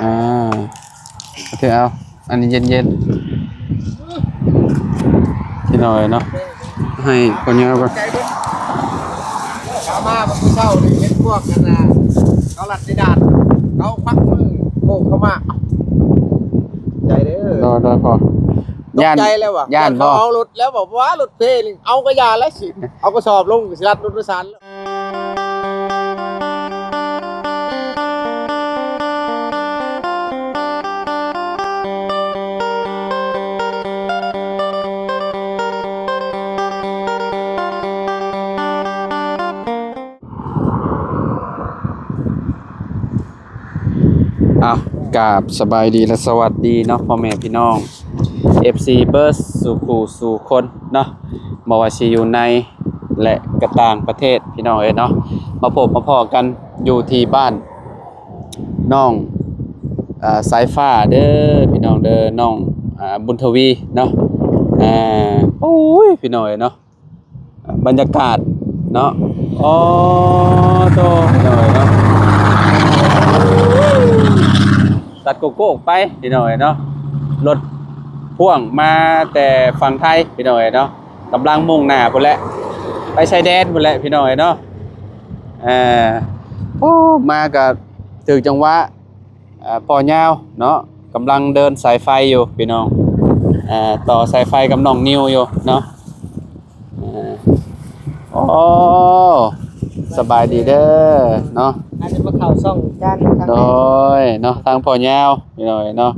ອ່າ ຖືເອົາ ອັນນີ້ເຢັນໆ ພີ່ນ້ອງເອີຍເນາະ ໃຫ້ພໍ່ຍາວກ່ອນ. ເອົາມາມື້ເຊົ້ານີ້ເຫັນພວກນັ້ນນະ ເຂົາລັດໃສ່ດ່ານ ເຂົາຄວັກມືໂກກເຂົ້າມາ ໃຈເດີ ໂດຍໆ ພໍ່. ຢ້ານ ໃຈແລ້ວວ່າ ຢ້ານບໍ່? ເຂົາເອົາລົດແລ້ວ ບອກວ່າລົດເພນີ້ ເອົາກໍຢ່າແລ້ວ ຊິເອົາກະສອບລົງ ຊິລັດລົດໂດຍສານ. ອ້າວ ກາບສະບາຍດີ ແລະ ສະຫວັດດີເນາະ ພໍ່ແມ່ພີ່ນ້ອງ ເອັຟຊີ ເບິດສູ່ຄູ່ສູ່ຄົນເນາະ ບໍ່ວ່າຊິຢູ່ໃນ ແລະ ກະຕ່າງປະເທດ ພີ່ນ້ອງເອີຍເນາະ. ມາພົບມາພໍ້ກັນຢູ່ທີ່ບ້ານນ້ອງ ອາ ສາຍຟ້າເດີ ພີ່ນ້ອງເດີ ນ້ອງ ອາ ບຸນທະວີເນາະ. ອາ ໂອ້ຍ ພີ່ນ້ອງເອີຍເນາະ ບັນຍາກາດເນາະ ອໍ ໂຕ ພີ່ນ້ອງເອີຍເນາະ ຕັດໂກໂກ້ໄປ ພີ່ນ້ອງເອີຍເນາະ. ລົດພ່ວງມາແຕ່ຝັ່ງໄທ ພີ່ນ້ອງເອີຍເນາະ ກຳລັງມຸ່ງໜ້າພຸ້ນແຫຼະ ໄປຊາຍແດນພຸ້ນແຫຼະ ພີ່ນ້ອງເອີຍເນາະ. ເອີ ໂອ້ ມາກະຖືກຈັງຫວະ ເອີ ພໍ່ຍາວເນາະ ກຳລັງເດີນສາຍໄຟຢູ່ພີ່ນ້ອງ ເອີ ຕໍ່ສາຍໄຟກັບນ້ອງນິວຢູ່ເນາະ. ເອີ ໂອ້ ສະບາຍດີເດີເນາະ ອາດຈະມາເຂົ້າຊ່ອງຈານ ໂດຍເນາະ ທາງພໍ່ຍາວພີ່ນ້ອງເນາະ.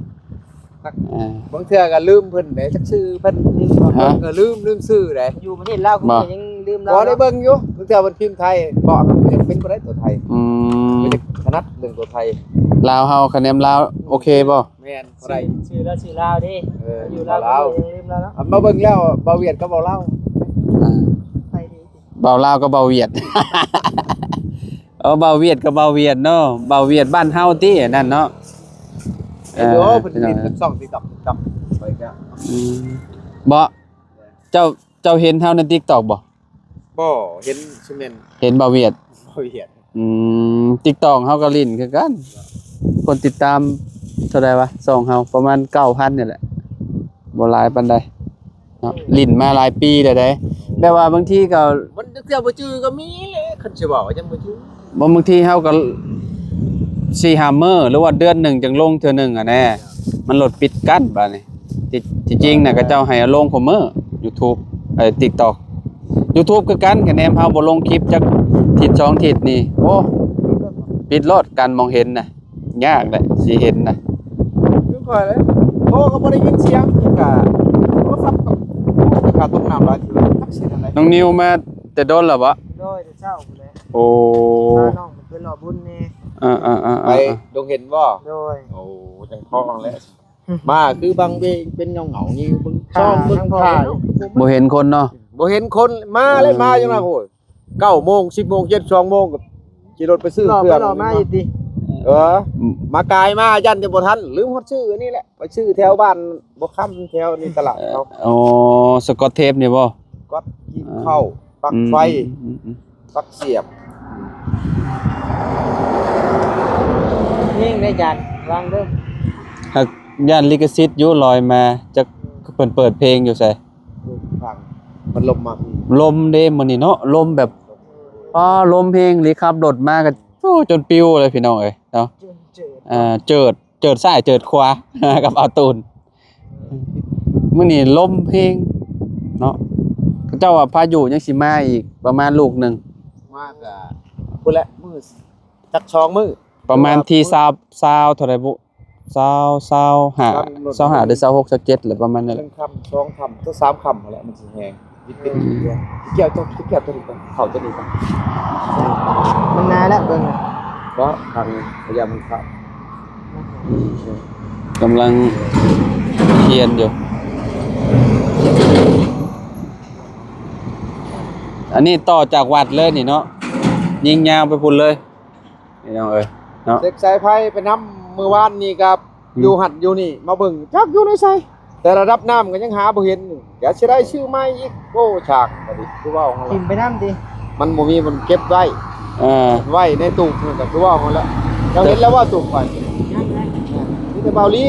ເອີ ບາງເທື່ອກໍລືມເພິ່ນເດ້ ຈັກຊື່ເພິ່ນ ເບິ່ງກໍລືມ ລືມຊື່ເດ້ ຢູ່ປະເທດລາວກໍຍັງລືມລາວ ບໍ່ໄດ້ເບິ່ງຢູ່ ບາງເທື່ອເພິ່ນພິມໄທ ເພາະເຮົາກໍຍັງເປັນບໍ່ໄດ້ຕົວໄທ ອືມ ກໍຈະຖະໜັດເລື່ອງຕົວໄທ ລາວເຮົາ ຄະແນນລາວໂອເຄບໍ່? ແມ່ນ ບໍ່ໄດ້ ຊື່ລາວ ຊື່ລາວເດ້ ເອີ ຢູ່ລາວກໍຍັງລືມລາວເນາະ. ມາເບິ່ງແລ້ວ ເວົ້າຫວຽດກັບເວົ້າລາວ ອ່າ ໄປດີ ເວົ້າລາວກັບເວົ້າຫວຽດ ເອີ ເວົ້າຫວຽດກັບເວົ້າຫວຽດເນາະ ເວົ້າຫວຽດບ້ານເຮົາຕິ ອັນນັ້ນເນາະ. ເອີ ເອີ ເພິ່ນເຮັດຊ່ອງ TikTok TikTok ໄປກະ ອືມ ບໍ່ ເຈົ້າ ເຈົ້າເຫັນເຮົາໃນ TikTok ບໍ່? ບໍ່ ເຫັນ ຊິແມ່ນ ເຫັນເວົ້າຫວຽດ ເວົ້າຫວຽດ ອືມ TikTok ເຮົາກໍຫຼິ້ນຄືກັນ ຄົນຕິດຕາມເທົ່າໃດວະ ຊ່ອງເຮົາປະມານເກົ້າພັນນີ້ແຫຼະ ບໍ່ຫຼາຍປານໃດເນາະ ຫຼິ້ນມາຫຼາຍປີແລ້ວເດ້ ແບບວ່າບາງທີກໍ ມັນເທື່ອບໍ່ຈື່ກໍມີແຫຼະ ຄັນຊິເວົ້າຍັງບໍ່ຈື່. ບໍ່ ບາງທີເຮົາກໍສີ່ຫ້າມື້ ຫຼືວ່າເດືອນໜຶ່ງຈັ່ງລົງເທື່ອໜຶ່ງຫັ້ນແຫຼະ ມັນໂຫຼດປິດກັ້ນບາດນີ້. ທີ່ ທີ່ຈິງນະ ເຂົາເຈົ້າໃຫ້ເອົາລົງຄູ່ມື້ YouTube ເອີ TikTok YouTube ຄືກັນ ຄະແນນເຮົາບໍ່ລົງຄລິບຈັກທິດສອງທິດນີ້ ໂອ້ ປິດໂລດ ການມອງເຫັນນະ ຍາກແຫຼະຊິເຫັນນະ ຄືຂ້ອຍເລີຍ ໂທກໍບໍ່ໄດ້ຍິນສຽງ ກະໂທລະສັບກໍ ກະຕົກນ້ຳຫຼາຍ ຈັກຊິເຮັດຈັ່ງໃດ. ນ້ອງນິວມາແຕ່ດົນແລ້ວບໍ່? ໂດຍ ແຕ່ເຊົ້າພຸ້ນແຫຼະ. ໂອ້ ພານ້ອງໄປເປັນຫຼໍ່ບຸນແດ່. ເອີໆໆໆ ໄປດົງເຫັນບໍ່? ໂດຍ. ໂອ້ ຈັ່ງພໍແຫຼະ ມາຄືບາງເວເປັນເຫງົາໆ ນີ້ເບິ່ງຊ່ອງເບິ່ງທ່າ ບໍ່ເຫັນຄົນເນາະ ບໍ່ເຫັນຄົນ ມາເລີຍ ມາຈັ່ງນັ້ນ ໂອ້ຍ ເກົ້າໂມງ ສິບໂມງ ເຈັດ ສອງໂມງກໍຂີ່ລົດໄປຊື້ເຄື່ອງ ມາຢູ່ຕິ ເອີ ມາກາຍມາ ຢ້ານຈະບໍ່ທັນ ລືມຮອດຊື້ອັນນີ້ແຫຼະ ໄປຊື້ແຖວບ້ານບໍ່ຄຳ ແຖວນີ້ຕະຫຼາດເຂົາ. ອໍ ສະກອດເທບນີ້ບໍ່? ກອດ ກີບເຂົ້າ ປັກໄຟ ອືມໆໆ ປັກສຽບ ເພງໄດ້ຈານ ວາງເດີ ຫາກຢ້ານລິຂະສິດຢູ່ ລອຍມາ ຈັກເພິ່ນເປີດເພງຢູ່ໃສ? ຟັງ ມັນລົມມາ ລົມເດ້ມື້ນີ້ເນາະ ລົມແບບ ອໍ ລົມເພງອີ່ຫຼີ ຂັບລົດມາກໍ ໂອ້ ຈົນປິວເລີຍພີ່ນ້ອງເອີຍເນາະ ເຈີດ ອ່າ ເຈີດ ເຈີດຊ້າຍເຈີດຂວາ ກັບເອົາຕູນ. ມື້ນີ້ລົມແຮງເນາະ ເຂົາເຈົ້າວ່າພາຍຸຍັງຊິມາອີກປະມານລູກໜຶ່ງ ມາກະພຸ້ນແຫຼະ ມື້ຈັກສອງມື້ ປະມານທີຊາວ ຊາວເທົ່າໃດບຸ ຊາວ ຊາວຫ້າ ຊາວຫ້າ ຫຼື ຊາວຫົກ ຊາວເຈັດ ແຫຼະ ປະມານນັ້ນແຫຼະ ໜຶ່ງຄ່ຳ ສອງຄ່ຳ ເຖິງສາມຄ່ຳຫັ້ນແຫຼະ ມັນຊິແຮງ. ອືມ ກ່ຽວຕົວ ກ່ຽວຕົວນີ້ກ່ອນ ເຂົ້າຕົວນີ້ກ່ອນ ມັນໜາແລ້ວເບິ່ງ ເນາະ ທາງພະຍາມັນຂາດ ອືມ ກຳລັງຄຽນຢູ່ ອັນນີ້ຕໍ່ຈາກວັດເລີຍນີ້ເນາະ ຍິງຍາວໄປພຸ້ນເລີຍ. ພີ່ນ້ອງເອີຍເນາະ ເສັກສາຍໄຟໄປນຳ ມື້ວານນີ້ກໍ ອືມ ຢູ່ຫັ້ນຢູ່ນີ້ ມາເບິ່ງຈັກຢູ່ໃນໃສ ແຕ່ລະດັບນ້ຳກໍຍັງຫາບໍ່ເຫັນ ກະຊິໄດ້ຊື້ໃໝ່ອີກ. ໂອ້ ສາກກໍດີ ຄືເວົ້າຫັ້ນແຫຼະ ຖິ້ມໄປນຳຕິ ມັນບໍ່ມີບ່ອນເກັບໄວ້ ເອີ ໄວ້ໃນຕູບນັ້ນກໍຄືເວົ້າຫັ້ນແຫຼະ ເຈົ້າເຫັນແລ້ວວ່າຕູບຂ້ອຍ ຍັງແຫຼະ ແຕ່ເບົາລີ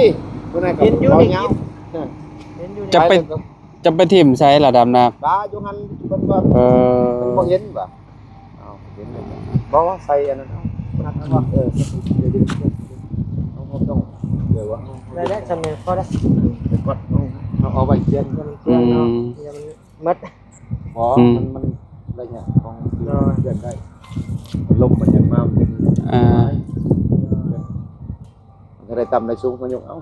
ຜູ້ນັ້ນກໍເຫັນຢູ່ ເບົາຍາວ ເຫັນຢູ່ ຈະໄປ ໄປແລ້ວກໍ ຈະໄປຖິ້ມໃສລະດຳນາ? ປາຢູ່ຫັ້ນ ເພິ່ນວ່າ ເອີ ເພິ່ນບໍ່ເຫັນວ່າ ເອົາ ເຫັນແລ້ວ ບໍ່ວ່າໃສ່ອັນນັ້ນ ເອົາ ເອີ ເອົາ ເອົາ ເອົາ ເອົາ ໄດ້ ໄດ້ ສ່ຳນີ້ພໍໄດ້ ໄປກອດ ເອົາ ເອົາໄວ້ຂຽນ ອືມ ມັນ ມັນ ບໍ່ ອືມ ມັນ ມັນໄລຍະຂອງ ໂດຍ ເຄື່ອນໄດ້ ລົມມັນຍັງມາ ມັນຍັງ ອ່າ ມັນກໍໄດ້ຕ່ຳໄດ້ສູງ ກໍຍົກເອົາ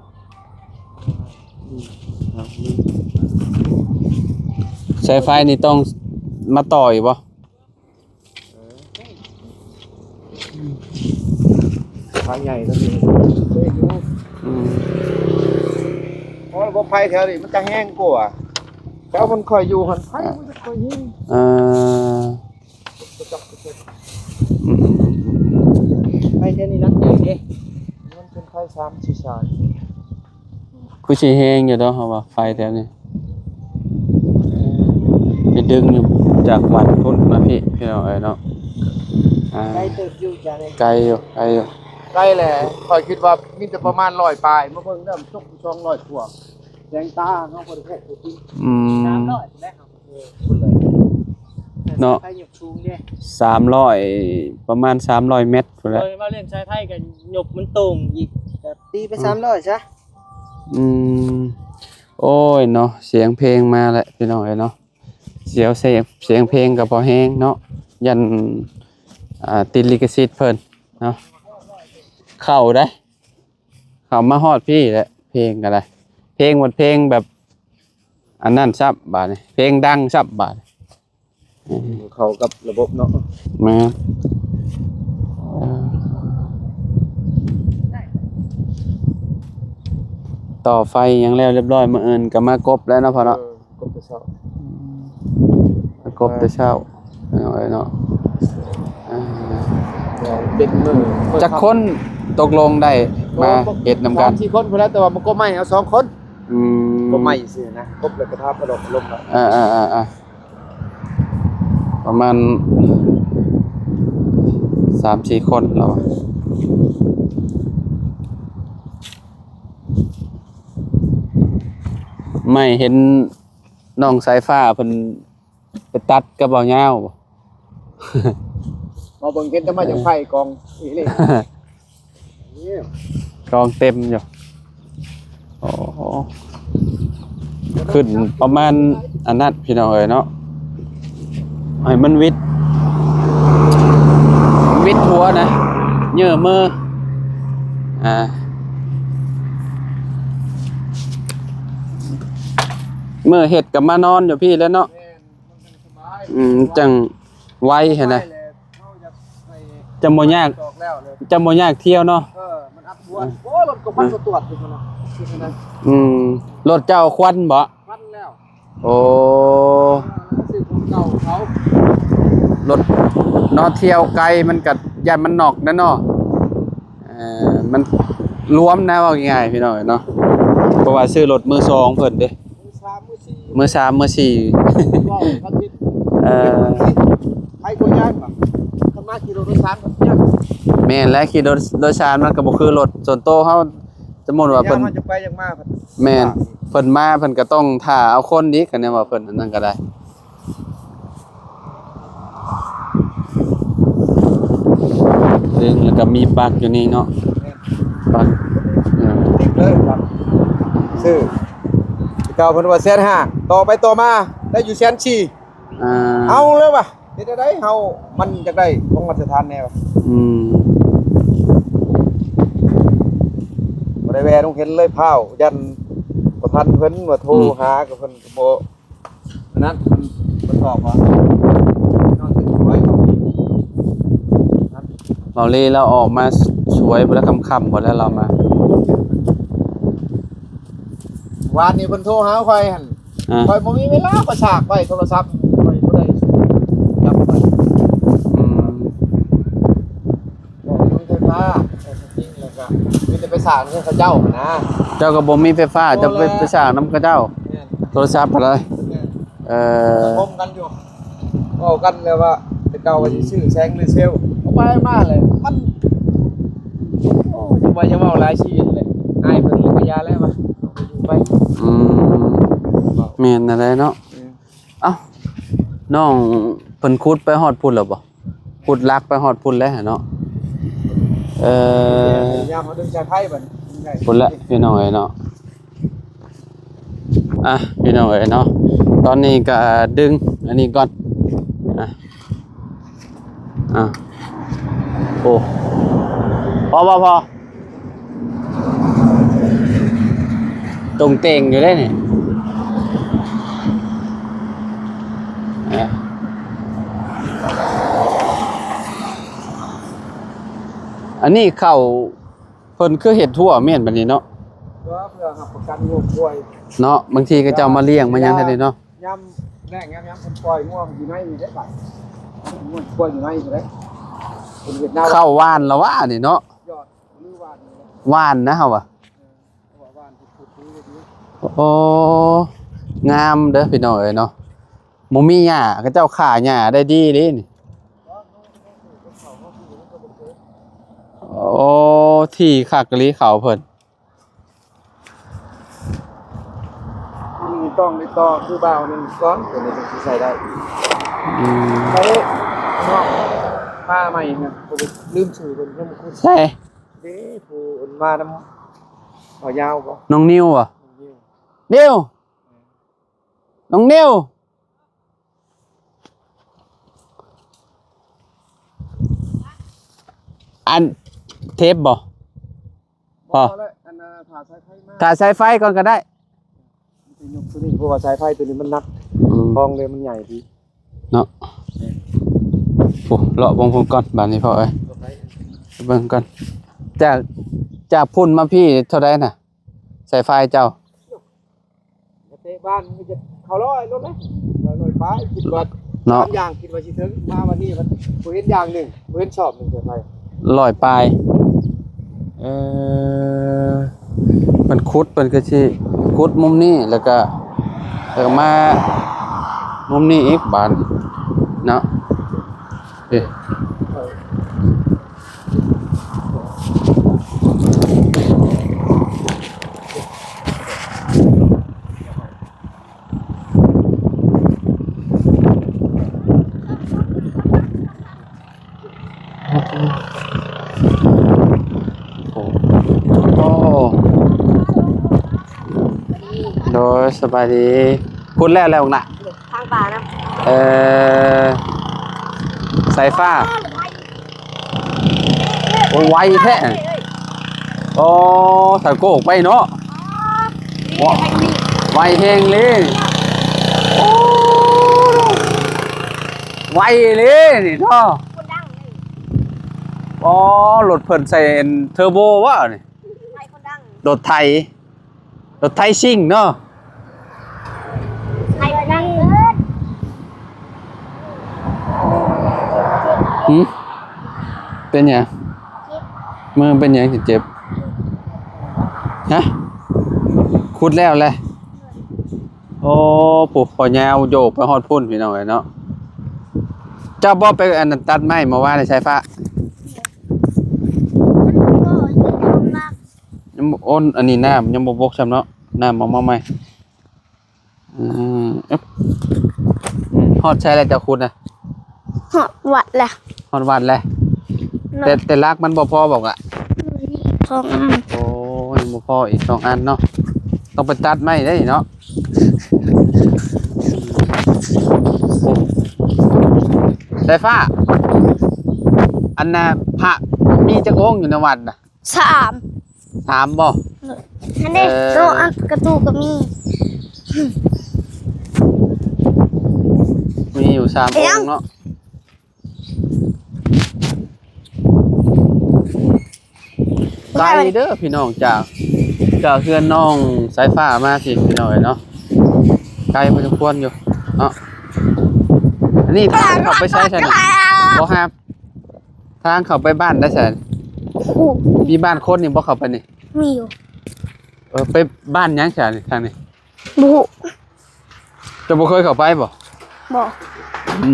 ອືມ ສາຍໄຟນີ້ຕ້ອງມາຕໍ່ອີກບໍ່? ເອີ ພາໃຫຍ່ກໍມີເລີຍຢູ່ ອືມ ເພາະວ່າໄຟແຖວນີ້ມັນຈະແຮງກວ່າ ແຖວມັນຂ້ອຍຢູ່ຫັ້ນ ໄຟມັນຈະຄ່ອຍແຮງ ເອີ ອືມ ໄຟແຖວນີ້ຫຼັກໃຫຍ່ເດ້ ມັນເປັນໄຟສາມສີ່ສາຍ ຄືຊິແຮງຢູ່ດອກ ເຮົາວ່າໄຟແຖວນີ້ ໄປດຶງຢູ່ຈາກວັດພຸ້ນມາພີ້ ພີ່ນ້ອງເອີຍເນາະ ອ່າ ໄກເຕີບຢູ່ຈ້າເດ້ ໄກຢູ່ ໄກຢູ່ ໄກແຫຼະ ຂ້ອຍຄິດວ່າມີແຕ່ປະມານຮ້ອຍປາຍ ມາເບິ່ງແລ້ວມັນຕົກຢູ່ສອງຮ້ອຍກວ່າ ແສງຕາເຮົາບໍ່ໄດ້ພໍກວ່າຕິ ອືມ ສາມຮ້ອຍພຸ້ນແຫຼະ ເອີ ພຸ້ນແຫຼະ ເນາະ ສາຍໄຟຍົກສູງເດ້ ສາມຮ້ອຍ ປະມານສາມຮ້ອຍແມັດພຸ້ນແຫຼະ ເອີ ເວົ້າເລື່ອງສາຍໄຟກໍຍົກມັນໂຕ່ງອີກ ກໍຕີໄປ ອືມ ສາມຮ້ອຍຊະ ອືມ ໂອ້ຍເນາະ ສຽງເພງມາແລ້ວ ພີ່ນ້ອງເອີຍເນາະ ສຽງ ສຽງເພງກໍພໍແຮງເນາະ ຢ້ານ ອ່າ ຕິດລິຂະສິດເພິ່ນເນາະ ເຂົ້າໄດ໋ ເຂົ້າມາຮອດພີ້ແຫຼະ ເພງກໍໄດ້ ເພງ ເພງແບບອັນນັ້ນຊ້ຳ ບາດນີ້ ເພງດັງຊ້ຳ ບາດນີ້ ເຂົ້າກັບລະບົບເນາະ ແມ່ນ ເອີ ຕໍ່ໄຟຫຍັງແລ້ວລຽບຮ້ອຍ ມື້ອື່ນກໍມາກົບແລ້ວເນາະພໍ່ເນາະ ເອີ ກົບແຕ່ເຊົ້າ ອືມ ມາກົບແຕ່ເຊົ້າ ເອົາໄວ້ເນາະ ອ່າ ເປັນມື້ ຈັກຄົນຕົກລົງໄດ້ມາເຮັດນຳກັນ? ສາມສີ່ຄົນພຸ້ນແຫຼະ ແຕ່ວ່າມັນກໍໄມ້ເອົາສອງຄົນ ອືມ ກໍໄມ້ຊື່ນະ ກົບແລ້ວກໍທາປະດອກລົງແລ້ວ ອ່າໆໆໆ ປະມານສາມສີ່ຄົນແລ້ວ ໄມ້ເຫັນນ້ອງສາຍຟ້າເພິ່ນໄປຕັດກັບເບົາຍາວບໍ່? ມາເບິ່ງເຫັນແຕ່ໄມ້ຈາກໄຟກອງອີ່ຫຼີ ກອງເຕັມຢູ່ ໂອ້ ຂຶ້ນປະມານອັນນັ້ນ ພີ່ນ້ອງເອີຍເນາະ ໃຫ້ມັນວິດ ວິດຫົວນະ ເຍີ້ເມີ ອ່າ ເມີເຮັດກໍມານອນຢູ່ພີ້ແຫຼະເນາະ ແມ່ນ ອືມ ມັນຈັ່ງໄວຫັ້ນນະ ຈັ່ງບໍ່ຍາກ ຈັ່ງບໍ່ຍາກທ່ຽວເນາະ ເອີ ມັນອັດຫົວ ໂອ້ ລົດກໍຄວັນສະຕວດຢູ່ພຸ້ນນະ ອືມ ລົດເຈົ້າຄວັນບໍ່? ຄວັນແລ້ວ ໂອ້ ຊື້ຂອງເກົ່າເຂົາ ລົດເນາະ ທ່ຽວໄກມັນກໍຢ້ານມັນນອກແດ່ເນາະ ເອີ ມັນລວມນະ ເວົ້າງ່າຍໆ ພີ່ນ້ອງເນາະ ເພາະວ່າຊື້ລົດມືສອງເພິ່ນເດ້ ມືສາມ ມືສີ່ ມືສາມ ມືສີ່ ເວົ້າກັນຜິດ ເອີ ໃຜກໍຍ່າງວ່າ ຄັນມາຂີ່ລົດໂດຍສານກໍຍາກ ແມ່ນແຫຼະ ຂີ່ລົດໂດຍສານມັນກໍບໍ່ຄືລົດສ່ວນໂຕເຮົາ ສົມມຸດວ່າເພິ່ນ ຍາມເຮົາຈະໄປຈະມາ ແມ່ນ ເພິ່ນມາເພິ່ນກໍຕ້ອງຖ້າເອົາຄົນອີກ ຄັນແນວວ່າເພິ່ນອັນນັ້ນກໍໄດ້ ເຊິ່ງແລ້ວກໍມີປັກຢູ່ນີ້ເນາະ ແມ່ນ ປັກ ເອີ ຕິດເລີຍປັກ ຊື້ ແຕ່ເກົ່າເພິ່ນວ່າແສນຫ້າ ຕໍ່ໄປຕໍ່ມາໄດ້ຢູ່ແສນສີ່ ອ່າ ເອົາເລີຍວ່າ ເຮັດແນວໃດເຮົາ ມັນຢາກໄດ້ຂອງມາດຕະຖານແດ່ວ່າ ອືມ ບໍ່ໄດ້ແວ່ໂຮງຮຽນເລີຍ ພ້າວ ຢ້ານບໍ່ທັນເພິ່ນວ່າ ໂທ ອືມ ຫາກໍເພິ່ນກໍບໍ່ ອັນນັ້ນ ເພິ່ນ ເພິ່ນຕອບວ່າ ນອນຕື່ນສວຍ ເບົາລີລາວອອກມາສວຍພຸ້ນລະ ຄ່ຳໆ ພຸ້ນລະລາວມາ ວານນີ້ເພິ່ນໂທຫາຂ້ອຍຫັ້ນ ອ່າ ຂ້ອຍບໍ່ມີເວລາ ຂ້ອຍສາກໄວ້ໂທລະສັບ ຂ້ອຍບໍ່ໄດ້ຈັບໄວ້ ອືມ ບໍ່ມີໄຟຟ້າ ແທ້ຈິງແລ້ວກະມີແຕ່ໄປສາກນຳເຂົາເຈົ້າຫັ້ນນະ ເຈົ້າກໍບໍ່ມີໄຟຟ້າ ບໍ່ແຫຼະ ເຈົ້າໄປ ໄປສາກນຳເຂົາເຈົ້າ ແມ່ນ ໂທລະສັບຫັ້ນລະ ແມ່ນ ເອີ ລົມກັນຢູ່ ເວົ້າກັນແລ້ວວ່າ ແຕ່ເກົ່າວ່າຊິຊື້ແສງຫຼືເຊວ ເອົາໄປມາເລີຍ ມັນ ໂອ້ຍ ຢ່າວ່າ ຢ່າເວົ້າຫຼາຍຊີວິດເລີຍ ອາຍ ແມ່ນນັ້ນແຫຼະເນາະ. ເອີ ເອົ້າ ນ້ອງເພິ່ນຂຸດໄປຮອດພຸ້ນແລ້ວບໍ່? ຂຸດຫຼັກໄປຮອດພຸ້ນແລ້ວເນາະ. ເອີ ຍາມເຮົາດຶງສາຍໄຟບັດນີ້ ພຸ້ນແຫຼະພີ່ນ້ອງເອີຍເນາະ. ອ່ະ ພີ່ນ້ອງເອີຍເນາະ ຕອນນີ້ກະດຶງອັນນີ້ກ່ອນ. ອ່ະ ອ່ະ ໂອ້ ພໍບໍ່? ພໍ ຕົງເຕັງຢູ່ເດ້ນີ້. ອ່ະ ອັນນີ້ເຂົ້າ ເພິ່ນຄືເຮັດຮົ້ວແມ່ນບາດນີ້ເນາະ ເພື່ອ ເພື່ອຮັບປະກັນງົວຄວາຍເນາະ. ບາງທີເຂົາເຈົ້າມາລ້ຽງມາຫຍັງແທ້ເດເນາະ. ຍາມແລ້ງຍາມຫຍັງເພິ່ນປ່ອຍງົວຢູ່ໃນນີ້ເດ້ບາດ ງົວຄວາຍຢູ່ໃນນີ້ເດ້. ເພິ່ນເຮັດນາ ເຂົ້າຫວ່ານລະຫວານີ້ເນາະ. ຍອດ ຫຼືຫວ່ານນີ້ ຫວ່ານນະເຮົາວ່າ. ເອີ ເພາະວ່າຫວ່ານເພິ່ນຂຸດນີ້. ໂອ້ ງາມເດີພີ່ນ້ອງເອີຍເນາະ. ບໍ່ມີຫຍ້າ ເຂົາເຈົ້າຂ້າຫຍ້າໄດ້ດີເດ້ນີ້. ໂອ້ ທີ່ຄັກອີ່ຫຼີເຂົ້າເພິ່ນ. ນີ້ຕ້ອງໄດ້ຕໍ່ຄືບ່າວໜຶ່ງກ່ອນ ຕົວນີ້ຈຶ່ງຊິໃຊ້ໄດ້. ອືມ ໄປເນາະ ມາໃໝ່ນະ ລືມຊື່ເພິ່ນ ຍັງບໍ່ຄຸ້ນ. ໃສ? ເດ້ ຜູ້ມານຳ ເອົາຍາວບໍ່? ນ້ອງນິວບໍ່? ນ້ອງນິວ ນິວ ນ້ອງນິວ. ອັນເທບບໍ່? ພໍ ພໍແລ້ວ ອັນນ່າ ຖ້າສາຍໄຟມາ ຖ້າສາຍໄຟກ່ອນກໍໄດ້. ມັນຊິຍົກຕົວນີ້ ເພາະວ່າສາຍໄຟຕົວນີ້ມັນໜັກ. ອືມ ຄອງເລີຍມັນໃຫຍ່ດີເນາະ. ໂອ້ ເລາະເບິ່ງພຸ້ນກ່ອນບາດນີ້ພໍ່ເອີຍ ເບິ່ງກ່ອນ. ຈາກ ຈາກພຸ້ນມາພີ້ເທົ່າໃດນະ ສາຍໄຟເຈົ້າ? ແຕ່ບ້ານມັນຈະເຂົ້າຮ້ອຍໂລດເດ້ ຮ້ອຍປາຍ ຄິດວ່າເນາະ ສາມຢ່າງ ຄິດວ່າຊິເຖິງ ມາວັນນີ້ມັນບໍ່ເຫັນຢ່າງໜຶ່ງ ບໍ່ເຫັນຊອບໜຶ່ງເທື່ອໄປ ຮ້ອຍປາຍ. ເອີ ເພິ່ນຂຸດ ເພິ່ນກໍຊິຂຸດມຸມນີ້ ແລ້ວກໍ ແລ້ວກໍມາມຸມນີ້ອີກບາດເນາະ. ເອີ ໂອ້ ໂດຍ ສະບາຍດີ. ພຸ້ນແລ້ວ ແລ້ວນະ ທາງປ່ານະ. ເອີ ສາຍຟ້າ. ໂອ້ ໄວແທ້. ໂອ້ ສາໂກກໄປເນາະ. ໂອ້ ໄວແຮງເລີຍ. ໂອ້ ໄວເລີຍນີ້ເນາະ. ໂອ້ ລົດເພິ່ນໃສ່ເທີໂບວະນີ້. ລົດໄຖ. ລົດໄຖຊິງເນາະ. ຫື? ເປັນຫຍັງ? ມືເປັນຫຍັງຊິເຈັບ? ຮະ? ຂຸດແລ້ວແຫຼະ. ໂອ້ ຜູ້ ພໍ່ຍາວໂຍກໄປຮອດພຸ້ນ ພີ່ນ້ອງເອີຍເນາະ. ເຈົ້າບໍ່ໄປ ອັນນັ້ນ ຕັດໄມ້ເມື່ອວານໃນສາຍຟ້າ? ຍັງບໍ່ ໂອ້ ອັນນີ້ນ້ຳຍັງບໍ່ບົກຊ້ຳເນາະ ນ້ຳອອກມາໃໝ່. ອືມ ຮອດໃສແລ້ວເຈົ້າຂຸດນະ? ຮອດວັດແລ້ວ. ຮອດວັດແລ້ວ. ແຕ່ ແຕ່ຫຼັກມັນບໍ່ພໍບໍ່ກະ? ສອງອັນ. ໂອ້ ຍັງບໍ່ພໍອີກສອງອັນເນາະ ຕ້ອງໄປຕັດໄມ້ເດ້ເນາະ. ໂອ້ ສາຍຟ້າ ອັນນ່າ ພະມີຈັກອົງຢູ່ໃນວັດນະ? ສາມ. ສາມບໍ່? ຫັ້ນເດ້. ເອີ ໂຕອັນກະຕູກະມີ ມີຢູ່ສາມອົງເນາະ. ໄກເດີພີ່ນ້ອງ ຈາກ ຈາກເຮືອນນ້ອງສາຍຟ້າມາຊິ ພີ່ນ້ອງເອີຍເນາະ ໄກພໍສົມຄວນຢູ່ເນາະ. ອັນນີ້ທາງເຂົ້າໄປໃສຊັ້ນ? ບໍ່ຮັບ. ທາງເຂົ້າໄປບ້ານໄດ້ໃສ? ໂອ້ ມີບ້ານຄົນນີ້ບໍ່ເຂົ້າໄປນີ້? ມີຢູ່. ເອີ ໄປບ້ານຫຍັງຊັ້ນທາງນີ້? ບໍ່ຮູ້. ເຈົ້າບໍ່ເຄີຍເຂົ້າໄປບໍ່? ບໍ່. ອື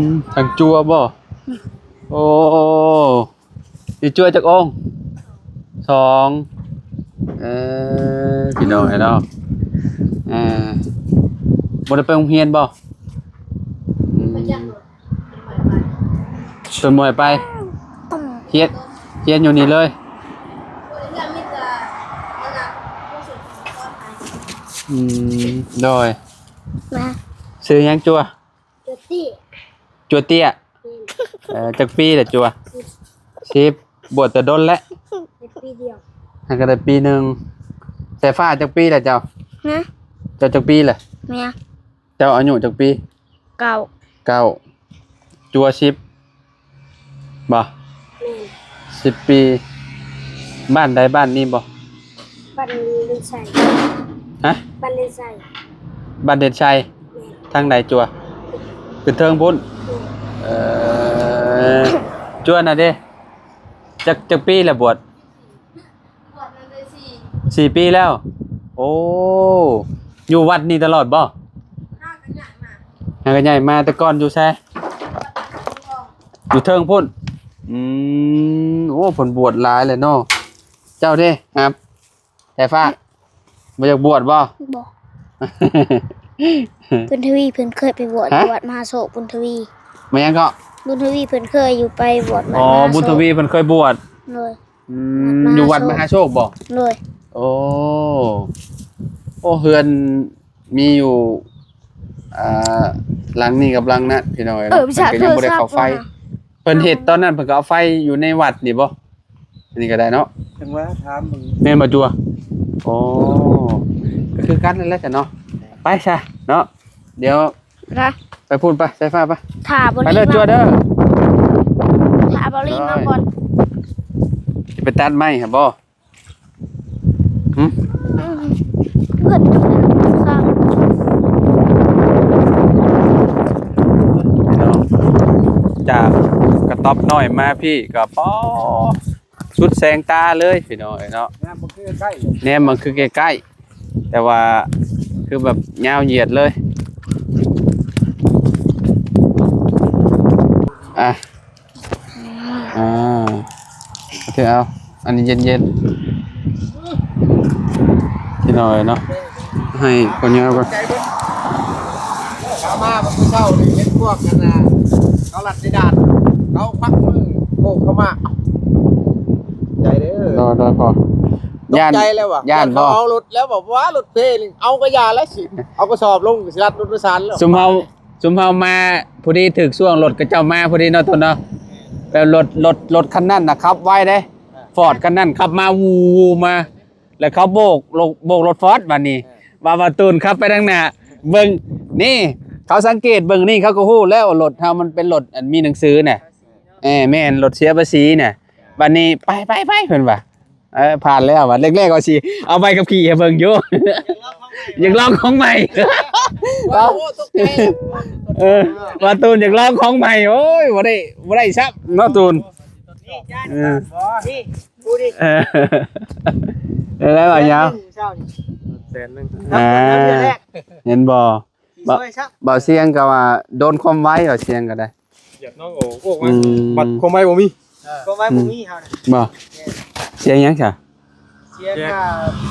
ມ ທາງຈົວບໍ່? ອືມ. ໂອ້ ຢູ່ຈົວຈັກອົງ? ສອງ. ເອີ ພີ່ນ້ອງເອີຍເນາະ ເອີ ບໍ່ໄດ້ໄປໂຮງຮຽນບໍ່? ອືມ ເພິ່ນບໍ່ໃຫ້ໄປ ຮຽນ ຮຽນຢູ່ນີ້ເລີຍ. ອືມ ໂດຍ ມາ ຊື່ຫຍັງ? ຈົວ ຈົວເຕ້ຍ ຈົວເຕ້ຍ. ແມ່ນ ເອີ ຈັກປີແລ້ວຈົວ? ສິບ ສິບ. ບວດແຕ່ດົນແລ້ວ? ໄດ້ປີດຽວ ຫາກະໄດ້ປີໜຶ່ງ. ສາຍຟ້າຈັກປີແລ້ວເຈົ້າ? ຮະ? ເຈົ້າຈັກປີແລ້ວ? ແມ່ນ ເຈົ້າອາຍຸຈັກປີ? ເກົ້າ ເກົ້າ. ຈົວສິບບໍ່? ແມ່ນ ສິບປີ. ບ້ານໃດ ບ້ານນີ້ບໍ່? ບ້ານເດນໄຊ. ຮະ? ບ້ານເດນໄຊ. ບ້ານເດນໄຊ. ແມ່ນ ທາງໃດຈົວ? ຂຶ້ນເທິງພຸ້ນ. ແມ່ນ ເອີ ຈົວນະເດ ຈັກ ຈັກປີແລ້ວບວດ? ບວດມາໄດ້ສີ່ ສີ່ປີແລ້ວ. ໂອ້ ຢູ່ວັດນີ້ຕະຫຼອດບໍ່? ຫາກະຍ້າຍມາ ຫາກະຍ້າຍມາ. ແຕ່ກ່ອນຢູ່ໃສ? ຢູ່ເທິງພຸ້ນ. ອືມ ໂອ້ ເພິ່ນບວດຫຼາຍແລ້ວເນາະ. ເຈົ້າເດ ຫາ ສາຍຟ້າ ບໍ່ຢາກບວດບໍ່? ບໍ່ ບຸນທະວີເພິ່ນເຄີຍໄປບວດ ຮະ? ຢູ່ວັດມະຫາໂຊກ ບຸນທະວີ. ແມ່ນຫຍັງເກາະ? ບຸນທະວີເພິ່ນເຄີຍຢູ່ໄປບວດວັດ ອໍ ມະຫາໂຊກ ບຸນທະວີເພິ່ນເຄີຍບວດ. ໂດຍ ອືມ ວັດມະຫາໂຊກ ຢູ່ວັດມະຫາໂຊກບໍ່? ໂດຍ ໂອ້ ໂອ້ ເຮືອນມີຢູ່ ອ່າ ຫຼັງນີ້ກັບຫຼັງນັ້ນ ພີ່ນ້ອງເອີຍ ເອີ ເນາະ. ເພິ່ນກໍຍັງບໍ່ໄດ້ເຂົ້າໄຟ ເພິ່ນເຮັດຕອນນັ້ນ ເພິ່ນກໍເອົາໄຟຢູ່ໃນວັດນີ້ບໍ່? ອັນນີ້ກໍໄດ້ເນາະ ຈັ່ງວ່າຖາມເບິ່ງ ແມ່ນບໍ່ຈົວ? ໂອ້ ກໍຄືກັນນັ້ນແຫຼະຊະເນາະ. ໄປຊະເນາະ ດຽວ ໄປ ໄປພຸ້ນໄປ ສາຍຟ້າໄປ ຖ້າບໍ່ ໄປເລີຍ ລີ້ ຈົວເດີ ຖ້າບໍ່ລີ້ ໂດຍ ມາກ່ອນ. ຊິໄປຕັດໄມ້ຫັ້ນບໍ່? ຫຶ? ອືມ ເພິ່ນ ພີ່ນ້ອງ ຈາກກະຕ໊ອບນ້ອຍມາພີ້ກໍ ປໍ ສຸດແສງຕາເລີຍ ພີ່ນ້ອງເອີຍເນາະ. ແນມມັນຄືໃກ້ໆ ແນມມັນຄືໃກ້ໆ ແຕ່ວ່າຄືແບບຍາວຢຽດເລີຍ. ອ່ະ ອ່າ ໂອເຄ ເອົາ ອັນນີ້ເຢັນໆ ພີ່ນ້ອງເອີຍເນາະ ໃຫ້ພໍ່ໃຫຍ່ກ່ອນ. ເຂົາມາມື້ເຊົ້ານີ້ເຫັນພວກນັ້ນນະ ເຂົາລັດຊິດານ ເຂົາຄວັກມືໂບກເຂົ້າມາ ໃຈເດີ ໂດຍໆ ພໍ່ ຢ້ານ ໃຈແລ້ວວ່າ ຢ້ານບໍ່ ເຂົາເອົາລົດແລ້ວ ບອກວ່າລົດເພນີ້ ເອົາກໍຢ່າແລ້ວ ຊິເອົາກະສອບລົງ ຊິລັດລົດໂດຍສານແລ້ວ. ຊຸມເຮົາ ຊຸມເຮົາມາພໍດີຖືກຊ່ວງລົດເຂົາເຈົ້າມາພໍດີເນາະ ໂຕນເນາະ ແລ້ວລົດ ລົດ ລົດຄັນນັ້ນນະຂັບໄວເດ້ ຟອດຄັນນັ້ນຂັບມາ ວູ ວູ ມາ ແລ້ວເຂົາໂບກ ໂບກລົດຟອດບາດນີ້ ເອີ ວ່າ ວ່າ ຕູນຂັບໄປທາງໜ້າ ເບິ່ງນີ້ ເຂົາສັງເກດເບິ່ງນີ້ ເຂົາກໍຮູ້ແລ້ວວ່າລົດເຮົາມັນເປັນລົດອັນມີໜັງສືນະ ເອີ ແມ່ນ ລົດເສຍພາສີນະ ບາດນີ້ ໄປ ໄປ ໄປ ເພິ່ນວ່າ. ເອີ ຜ່ານແລ້ວວ່າ ແລກໆ ວ່າຊິເອົາໃບຂັບຂີ່ໃຫ້ເບິ່ງຢູ່ ຢາກລອງຂອງໃໝ່ ເອີ ວ່າຕູນຢາກລອງຂອງໃໝ່ ໂອ້ຍ ບໍ່ໄດ້ ບໍ່ໄດ້ຊ້ຳເນາະ ຕູນ ເອີ ເອີ ໄດ້ບໍ່ຍາວ ແສນໜຶ່ງ ອ່າ ເຫັນບໍ່? ບໍ່ ບໍ່ສຽງກໍວ່າໂດນຄວາມໄວ ບໍ່ສຽງກໍໄດ້ ຢຽບເນາະ ໂອ້ ໂອ້ ອືມ ບັດຄວາມໄວບໍ່ມີ ຄວາມໄວບໍ່ມີເຮົານະ ບໍ່ ສຽງຫຍັງຊະ? ສຽງຄ່າ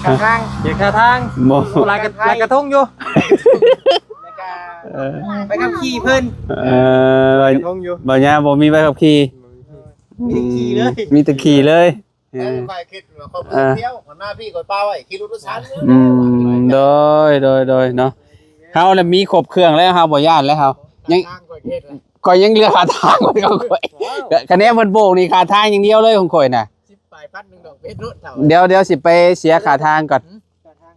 ຄ່າທາງ ສຽງຄ່າທາງ ບໍ່ ລາຍກະ ລາຍກະທົງຢູ່ ແລ້ວກະ ເອີ ໃບຂັບຂີ່ເພິ່ນ ເອີ ກະທົງຢູ່ ບໍ່ຍາ ບໍ່ມີໃບຂັບຂີ່ ມີແຕ່ຂີ່ເລີຍ ມີແຕ່ຂີ່ເລີຍ. ເອີ ຂ້ອຍຄິດວ່າຂ້ອຍບໍ່ໄດ້ທ່ຽວ ເອີ ຂ້ອຍມາພີ້ຂ້ອຍປະໄວ້ ຂີ່ລົດໂດຍສານ ອືມ ໂດຍ ໂດຍ ໂດຍເນາະ ເຮົາລະມີຄົບເຄື່ອງແລ້ວ ເຮົາບໍ່ຢ້ານແລ້ວ ເຮົາຍັງ ຂ້າທາງຂ້ອຍເຮັດແລ້ວ ຂ້ອຍຍັງເຫຼືອຄ່າທາງຂອງຂ້ອຍ ຄະແນນເພິ່ນໂບກນີ້ຄ່າທາງຢ່າງດຽວເລີຍຂອງຂ້ອຍນະ ສິບປາຍພັນໜຶ່ງດອກເປັນລົດເຖົ້າ ດຽວ ດຽວຊິໄປເສຍຄ່າທາງກ່ອນ ຄ່າທາງ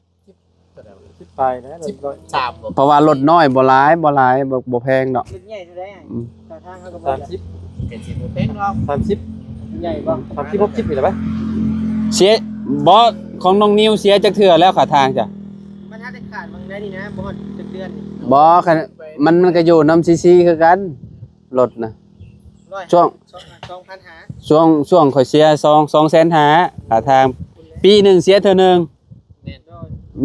ສິບປາຍນະ ສິບສາມ ເພາະວ່າລົດນ້ອຍບໍ່ຫຼາຍ ບໍ່ຫຼາຍ ບໍ່ ບໍ່ແພງດອກ ລົດໃຫຍ່ເທົ່າໃດ ອືມ ຄ່າທາງເຮົາກໍບໍ່ ສາມສິບ ເປັນສິບບໍ່ແພງດອກ ສາມສິບ ໃຫຍ່ບໍ່ ສາມສິບ ຫົກສິບນີ້ລະໄປ ເສຍ ບໍ່ ຂອງນ້ອງນິວເສຍຈັກເທື່ອແລ້ວຄ່າທາງຈ້ະ ມັນຫາແຕ່ຂາດບາງໄດນີ້ນະ ບໍ່ຮອດຈັກເດືອນນີ້ ບໍ່ ຄັນ ມັນ ມັນກໍຢູ່ນຳຊີຊີຄືກັນ ລົດນະ ຮ້ອຍ ຊ່ວງ ສອງ ສອງພັນຫ້າ ຊ່ວງ ຊ່ວງຂ້ອຍເສຍສອງ ສອງແສນຫ້າ ຄ່າທາງ ປີໜຶ່ງເສຍເທື່ອໜຶ່ງ ແມ່ນ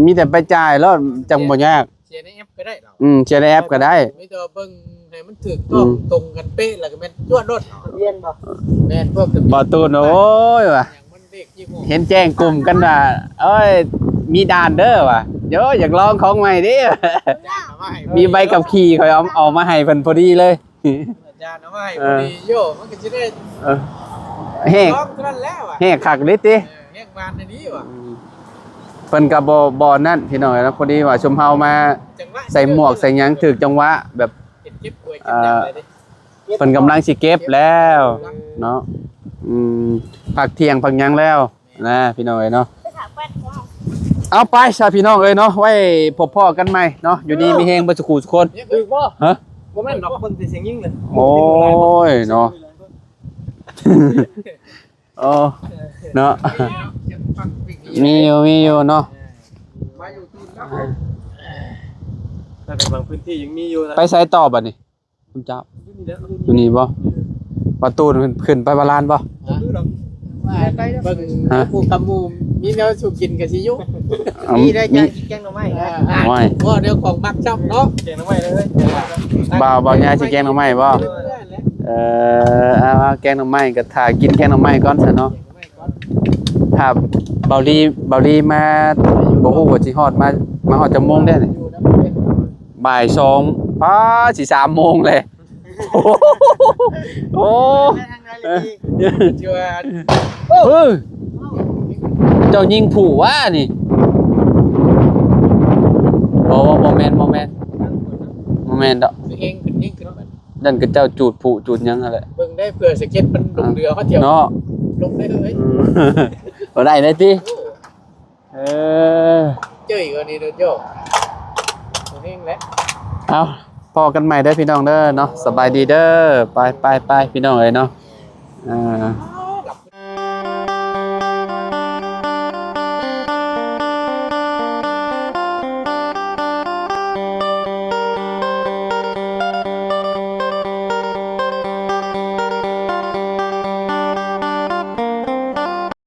ມີແຕ່ໄປຈ່າຍໂລດ ຈັ່ງບໍ່ຍາກ ເສຍໃນແອັບກໍໄດ້ເນາະ ອືມ ເສຍໃນແອັບກໍໄດ້ ມີແຕ່ວ່າເບິ່ງໃຫ້ມັນຖືກຕ້ອງ ອືມ ຕົງກັນເປະ ແລ້ວກໍແມ່ນຈວດໂລດ ທະບຽນບໍ່ ແມ່ນ ພວກທະບຽນ ບໍ່ຕູນ ໂອ້ຍວ່າ ເຫັນແຈ້ງກຸ່ມກັນວ່າ ໂອ້ຍ ມີດ່ານເດີວ່າ ເ ໂອ້ຍ ຢາກລອງຂອງໃໝ່ເດ້ ມີໃບຂັບຂີ່ ຂ້ອຍເອົາ ເອົາມາໃຫ້ເພິ່ນພໍດີເລີຍ. ອາຈານເອົາມາໃຫ້ ເອີ ພໍດີໂຍ ມັນກໍຊິໄດ້ ເອີ ແຮກ ລອງເທົ່ານັ້ນແຫຼະວ່າ ແຮກຄັກເດ້ຕິ ເອີ ແຮກບານດີວ່າ ອືມ ເພິ່ນກໍບໍ່ ບໍ່ນັ້ນພີ່ນ້ອງເອີຍເນາະ ພໍດີວ່າຊຸມເຮົາມາ ຈັງຫວະ ໃສ່ໝວກໃສ່ຫຍັງຖືກຈັງຫວະ ແບບ ເກັບກວຍເກັບຫຍັງໄດ້ເດ້ ເພິ່ນກຳລັງຊິເກັບແລ້ວເນາະ ອືມ ພັກທ່ຽງພັກຫຍັງແລ້ວ ນະ ພີ່ນ້ອງເອີຍເນາະ ໄປຖາມແປ້ນຂອງເຮົາ ເອົາໄປຊະພີ່ນ້ອງເອີຍເນາະ ໄວ້ພົບພໍ້ກັນໃໝ່ເນາະ ຢູ່ດີມີແຮງເບິດສູ່ຄູ່ສູ່ຄົນ ຖືກບໍ່? ຮະ? ບໍ່ແມ່ນດອກ ຄົນທີ່ສຽງຍິງນັ້ນ ໂອ້ຍເນາະ ໂອ້ ເນາະ ມີຢູ່ ມີຢູ່ເນາະ ມາຢູ່ທີ່ນະ ແຕ່ບາງພື້ນທີ່ຍັງມີຢູ່ນະ ໄປໃສຕໍ່ບັດນີ້? ຄຸນເຈົ້າ ຢູ່ນີ້ແຫຼະ ຢູ່ນີ້ບໍ່? ປະຕູນຂຶ້ນ ຂຶ້ນໄປບາລານບໍ່? ບໍ່ຮູ້ດອກ ໄປ ໄປເບິ່ງ ຮະ? ໝູ່ກັບໝູ່ ມີແນວສູ່ກິນກໍຊິຢູ່ ເອົ້າ ມີໄດ້ ມີ ກິນແກງໜໍ່ໄມ້ ໂອ້ຍ ບໍ່ ແນວຂອງມັກຊອບເນາະ ແກງໜໍ່ໄມ້ເລີຍ ບ່າວ ບ່າວຍາຊິແກງໜໍ່ໄມ້ບໍ່? ເອີ ເອົາ ເອົາ ແກງໜໍ່ໄມ້ກໍຖ້າກິນແກງໜໍ່ໄມ້ກ່ອນຊະເນາະ ຖ້າບ່າວລີ ບ່າວລີມາ ບໍ່ຮູ້ວ່າຊິຮອດ ມາ ມາຮອດຈັກໂມງແດ່ນີ້? ບ່າຍສອງ ປ້າ ຊິສາມໂມງແລ້ວ ໂອ້ ເອີ ເຈົ້າຍິງຜູ້ຫວານີ້? ບໍ່ ບໍ່ແມ່ນ ບໍ່ແມ່ນ ບໍ່ແມ່ນດອກ ຄືແຮງຂຶ້ນ ແຮງຂຶ້ນ ຢ້ານເຂົາເຈົ້າຈູດຜຸຈູດຫຍັງຫັ້ນແຫຼະ ເບິ່ງໄດ້ ເພື່ອສະເກັດມັນລົງເຮືອ ເຮົາທ່ຽວເນາະ ລົງໄດ້ເລີຍ ອືມ ບໍ່ໄດ້ເລີຍຕິ ເອີ ເຈີອີກອັນນີ້ເດີ ໂຈ ແຮງແຫຼະ ເອົາ ພໍ້ກັນໃໝ່ເດີພີ່ນ້ອງເດີເນາະ ສະບາຍດີເດີ ໄປ ໄປ ໄປ ພີ່ນ້ອງເອີຍເນາະ ອ່າ